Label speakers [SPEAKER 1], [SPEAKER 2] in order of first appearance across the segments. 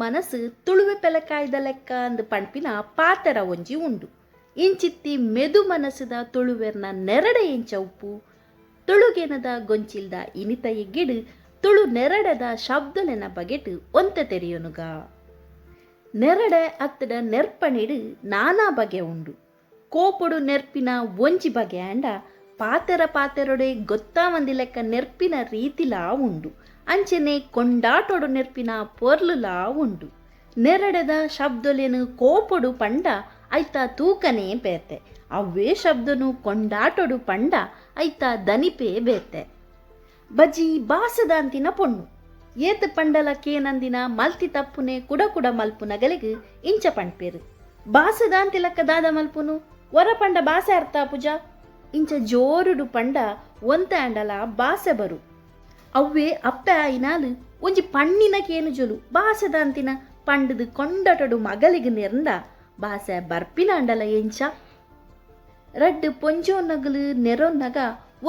[SPEAKER 1] ಮನಸ್ಸು ತುಳುವೆ ಪೆಲಕಾಯ್ದ ಲೆಕ್ಕ ಅಂದ್ ಪಣ್ಪಿನ ಪಾತೆರ ಒಂಜಿ ಉಂಡು. ಇಂಚಿತ್ತಿ ಮೆದು ಮನಸ್ಸುದ ತುಳುವೆರ್ನ ನೆರಡೆ ಎಂಚ ಉಪ್ಪು? ತುಳುಗೇನದ ಗೊಂಚಿಲ್ದ ಇನಿತ ಎಗ್ಗೆಡ್ ತುಳು ನೆರಡೆದ ಶಬ್ದಲೆನ ಬಗೆಟ್ ಒಂತೆ ತೆರಿಯೊನುಗ. ನೆರಡೆ ಅತ್ತಡ ನೆರ್ಪಣಿಡ್ ನಾನಾ ಬಗೆ ಉಂಡು. ಕೋಪೊಡು ನೆರ್ಪಿನ ಒಂಜಿ ಬಗೆ ಆಂಡ ಪಾತೆರ ಪಾತೆರೊಡೆ ಗೊತ್ತಾವಂದಿ ಲೆಕ್ಕ ನೆರ್ಪಿನ ರೀತಿಲಾ ಉಂಡು. ಅಂಚೆನೆ ಕೊಂಡಾಟೊಡು ನೆರ್ಪಿನ ಪೊರ್ಲುಲಾ ಉಂಡು. ನೆರಡೆದ ಶಬ್ದೊಲೆನ್ ಕೋಪೊಡು ಪಂಡ ಐತ ತೂಕನೇ ಬೇತೆ. ಅವ್ವೇ ಶಬ್ದೊನು ಕೊಂಡಾಟೊಡು ಪಂಡ ಐತ ದನಿಪೇ ಬೇತೆ. ಬಜಿ ಬಾಸೆದಾಂತಿನ ಪೊಣ್ಣು. ಏತ್ ಪಂಡಲ ಕೇನಂದಿನ ಮಲ್ತಿ ತಪ್ಪುನೆ ಕುಡ ಕುಡ ಮಲ್ಪುನಗಲೆಗ್ ಇಂಚ ಪಣ್ಪೆರ್. ಬಾಸೆದಾಂತಿ ಲೆಕ್ಕ ದಾದ ಮಲ್ಪುನು? ಒರ ಪಂಡ ಬಾಸೆ ಅರ್ಥ ಆಪುಜ? ಇಂಚ ಜೋರುಡು ಪಂಡ ಒಂತೆ ಆಂಡಲ ಬಾಸೆ ಬರು. ಅವ್ವೇ ಅಪ್ಪೆ ಆಯಿನಾಲ್ ಒಂಜಿ ಪಣ್ಣಿನ ಕೇನುಜೊಲು ಬಾಸೆದಾಂತಿನ ಪಂಡುದು ಕೊಂಡಟೊಡು ಮಗಲಿಗ್ ನೆರ್ಂಡ ಬಾಸೆ ಬರ್ಪಿನ ಆಂಡಲ ಎಂಚ? ರಡ್ಡ್ ಪೊಂಜೋನಗಲು ನೆರೊನ್ನಗ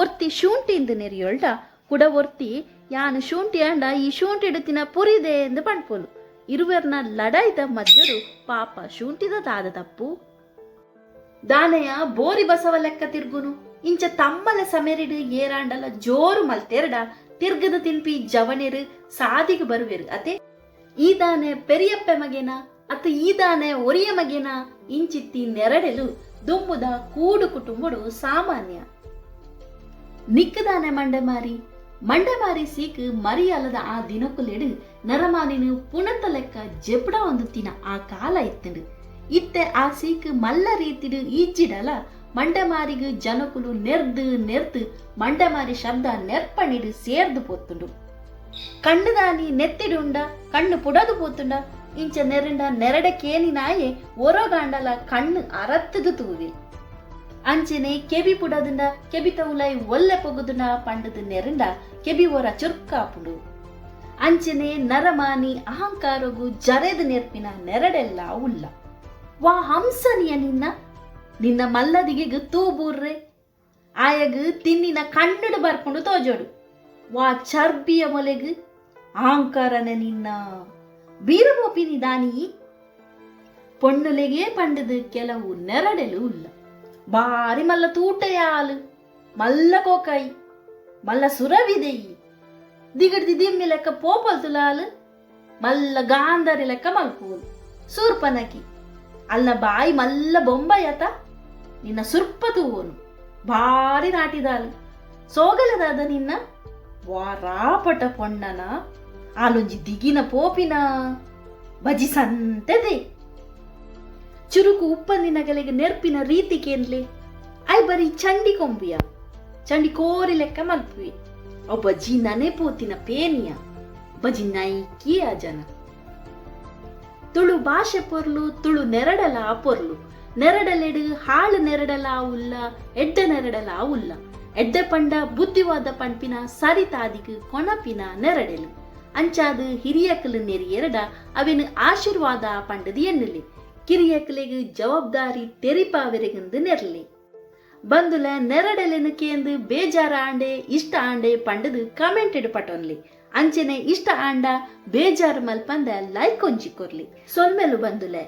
[SPEAKER 1] ಒರ್ತಿ ಶೂಂಟಿಂದು ನೆರಿಯೊಲ್ಡ ಕುಡ ಒರ್ತಿ ಯಾನ್ ಶೂಂಟಿ ಆಂಡ ಈ ಶೂಂಟಿಡುತ್ತಿನ ಪುರಿದೆ ಎಂದು ಪಣ್ಪೊಲು. ಇರುವೆರ್ನ ಲಡಾಯ್ದ ಮಧ್ಯಡು ಪಾಪ ಶೂಂಟಿದ ದಾದ ತಪ್ಪು? ದಾನೆಯ ಬೋರಿ ಬಸವ ಲೆಕ್ಕ ತಿರ್ಗುನು. ಇಂಚ ತಮ್ಮಲೆ ಸಮೆರಿಡು ಏರಾಂಡಲ ಜೋರು ಮಲ್ತೆರಡ ತಿರ್ಗದ ತಿನ್ಪಿ ಜವನೆರು ಸಾದಿಗೆ ಬರುವೆರು. ಅತೆ ಈ ದಾನೆ ಪೆರಿಯಪ್ಪೆ ಮಗೇನ ಅತ್ತ ಈ ದಾನೆ ಒರಿಯ ಮಗೇನ ಇಂಚಿತ್ತಿ ನೆರಡೆಲು ದುಂಬುದ ಕೂಡು ಕುಟುಂಬಡು ಸಾಮಾನ್ಯ. ನಿಕ್ಕದಾನೆ ಮಂಡೆಮಾರಿ ಮಂಡೆಮಾರಿ ಸೀಕ್ ಮರಿಯಲದ ಆ ದಿನಕುಲೆಡು ನರಮಾನಿನ ಪುಣತ ಲೆಕ್ಕ ಜೆಪ್ಡ ಒಂದು ತಿನ ಆ ಕಾಲ ಇತ್ತಂಡು. ಇತ್ತೆ ಆ ಸೀಕ್ ಮಲ್ಲ ರೀತಿಡು ಈಜ್ಜಿಡಲ ಮಂಡೆಮಾರಿಗ್ ಜನಕುಲು ನೆರ್ದು ನೆರ್ದು ಮಂಡೆಮಾರಿ ಶಬ್ದ ನೆರ್ಪಣಿಡು ಸೇರ್ದು ಪೋತುಂಡು. ಕಣ್ಣುದಾನಿ ನೆತ್ತಿಡುಂಡ ಕಣ್ಣು ಪುಡದು ಪೋತುಂಡ ಇಂಚ ನೆರಂಡ ನೆರಡ ಕೇನಿನಾಯೆ ಒರಗಾಂಡಲ ಕಣ್ಣು ಅರತ್ತದು ತೂವೆ. ಅಂಚೆನೆ ಕೆಬಿ ಪುಡದುಂಡ ಕೆಬಿ ತೌಲೈ ಒಲ್ಲೆ ಪೊಗುದುಂಡ ಪಂಡದು ನೆರಂಡ ಕೆಬಿ ಒರ ಚುರ್ಕಾಪುಂಡು. ಅಂಚೆನೆ ನರಮಾನಿ ಅಹಂಕಾರಗು ಜರೆದು ನೆರ್ಪಿನ ನೆರಡೆಲ್ಲ ಉಲ್ಲ. ವಾ ಹಂಸನಿಯ ನಿನ್ನ ನಿನ್ನ ಮಲ್ಲದಿಗೆಗ್ ತೂಬೂರ್ರೆ ಆಯಗ್ ತಿನ್ನಿನ ಕಣ್ಣುಡು ಬರ್ಪುಂಡು ತೋಜೋಡು. ವಾ ಚರ್ಬಿಯ ಮೊಲೆಗ್ ಅಹಂಕಾರನೆ ನಿನ್ನ ಬೀರಬೋಪಿನಿ ದಾನಿ. ಪೊಣ್ಣುಲೆಗೆ ಪಂಡದು ಕೆಲವು ನೆರಡೆಲು ಉಲ್ಲ. ಬಾರಿ ಮಲ್ಲ ತೂಟೆಯಾಲು ಮಲ್ಲ ಕೋಕಾಯಿ ಮಲ್ಲ ಸುರವಿದೆಯಿ ದಿಗಡ್ದಿ ದಿಮ್ಮಿ ಲೆಕ್ಕ ಪೋಪಲ್ತುಲಾಲು ಮಲ್ಲ ಗಾಂಧರಿ ಲೆಕ್ಕ ಮಲ್ಪುವಲು ಸೂರ್ಪನಕಿ ಅಲ್ಲ ಬಾಯಿ ಮಲ್ಲ ಬೊಂಬಾಯತ ನಿನ್ನ ಸುರ್ಪ ತೂವನು ಭಾರಿ ನಾಟಿದಾಲು ಸೋಗಲದಾದ ನಿನ್ನ ವಾರಾಪಟ ಪೊಣ್ಣನ ಆಲೊಂಜಿ ದಿಗಿನ ಪೋಪಿನ ಬಜಿ ಸಂತೆದೆ. ಚುರುಕು ಉಪ್ಪಂದಿನಗಲಿಗೆ ನೆರ್ಪಿನ ರೀತಿ ಕೇನ್ಲೆ I ಬರಿ ಚಂಡಿ ಕೊಂಬುಯ ಚಂಡಿ ಕೋರಿ ಲೆಕ್ಕ ಮಲ್ಪುವೆ. ಅವು ಬಜಿ ನನೆ ಪೋತಿನ ಪೇನಿಯ ಬಜಿ ನೈಕಿಯ ಜನ. ತುಳು ಭಾಷೆ ಪೊರ್ಲು ತುಳು ನೆರಡಲ ಪೊರ್ಲು. ನೆರಡಲೆಡು ಹಾಳು ನೆರಡಲ ಉಲ್ಲ ಎಡ್ಡ ನೆರಡಲ ಉಲ್ಲ. ಎಡ್ಡೆ ಪಂಡ ಬುದ್ಧಿವಾದ ಪಣ್ಪಿನ ಸರಿತಾದಿಗೆ ಕೊಣಪಿನ ನೆರಡೆಲು. ಅಂಚಾದು ಹಿರಿಯಕಲು ನೆರಿಯೆರಡ ಅವೆನು ಆಶೀರ್ವಾದ ಪಂಡದು ಎನ್ನುಲಿ. ಕಿರಿಯಕಲಿಗೆ ಜವಾಬ್ದಾರಿ ತೆರಿಪಾವೆರೆಗೆಂದು ನೆರಲಿ. ಬಂದುಲ ನೆರಡಲೆನು ಕೇಂದು ಬೇಜಾರ ಆಂಡೆ ಇಷ್ಟ ಆಂಡೆ ಪಂಡದು ಕಮೆಂಟೆಡ್ ಪಟೊನ್ಲಿ. ಅಂಚೆನೆ ಇಷ್ಟ ಆಂಡ ಬೇಜಾರು ಮಲ್ಪಂದ ಲೈಕ್ ಒಂಜಿ ಕೊರ್ಲಿ. ಸೊಲ್ಮೆಲು ಬಂದುಲೆ.